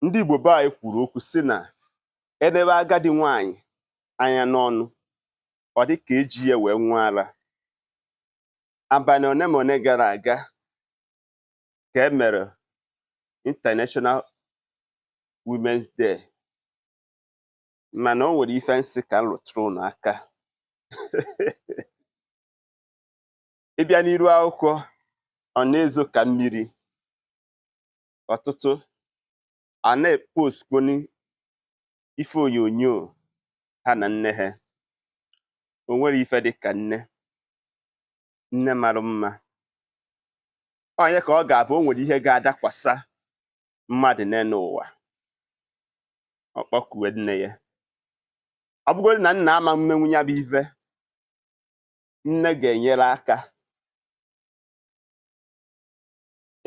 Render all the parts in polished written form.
Ndị Igbo be anyị kwuru okwu sị na edebe agadi nwaanyị anya n'ọnụ, ọ dị ka eji ya wee nwa ara. Abalị one ma one gara aga ka e mere International Women's Day, mana o nwere ife nsị ka m rụtụrụ unu aka. Ị bịa n'iru akwụkwọ, ọ na-ezo ka mmiri. Ọtụtụ a na-epostkponi ife onyonyo ha na nne ha. O nwere ife dị ka nne, nne mara mma. Onye ka ọ ga-abụ o nwere ihe ga-adakwasa mmadụ n'elu ụwa, ọ kpọkuwe nne ya. Ọ bụgodị na nna ama mmenwu ya bụ ife, nne ga-enyere aka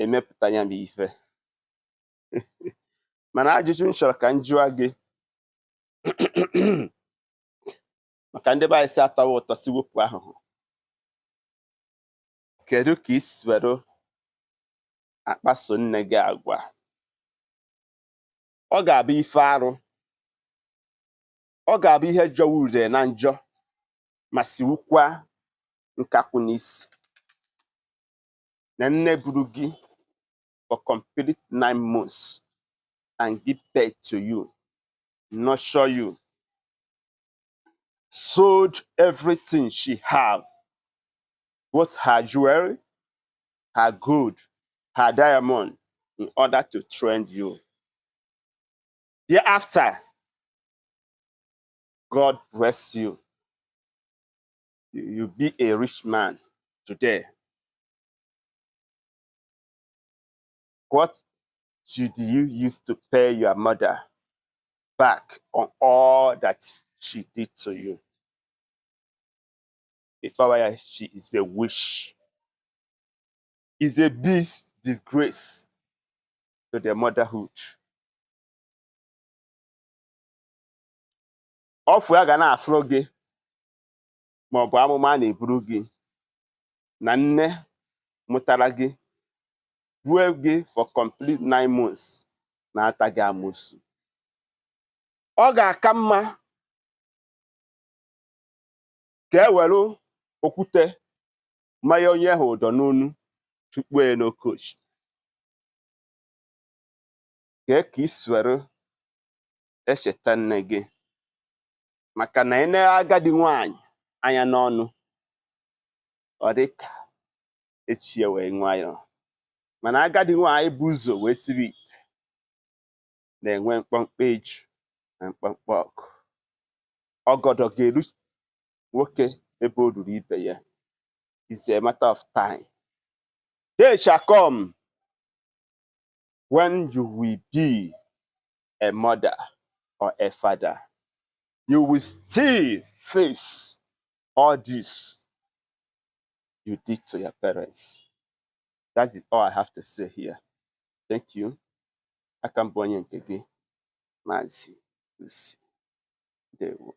emepụta ya bụ ife. Mana ajụjụ m chọrọ ka m jụọ gị, maka ndị be anyị si atọwa ụtọ si wepụ ahụhụ, kedu ka i si were akpaso nne gị agwa? Ọ ga-abụ ife arụ, ọ ga-abụ ihe jọwa ure na njọ, ma siwukwa nkakwụ n'isi na nne buru gị for complete 9 months and give birth to you, nurture you, sold everything she have, both her jewelry, her gold, her diamond, in order to train you. Thereafter, God bless you. You be a rich man today. What should you use to pay your mother back on all that she did to you? Ịkpọwa ya, she is a witch. Is a big disgrace to the motherhood. Ọfụ ya ga na-afụrụ gị ma ọ bụ amụma a na-eburu gị na nne mụtara gị bue gị for complete 9 months na-ata gị amoosu. Ọ ga-aka mma ka e were okwute manye onye ahụ ụdọ n'onu tukpuo ya n'oke osimiri. Kee ka i si were echeta nne gị, maka na ị nee agadi nwaanyị anya n'ọnụ, ọ dị ka echi ya wee nwayọọ. Mana agadi nwaanyị bụ ụzọ wee siri ite na-enwe mkpọmkpọ eju na mkpọmkpọ ọkụ. Ọgọdọ ga-eru nwoke ebe o ruru ibe ya. It's a matter of time. Day shall come when you will be a mother or a father. You will still face all this you did to your parents. That's all I have to say here. Thank you. Aka m bụ onye nke gị, Maazị Usi. Ndewo.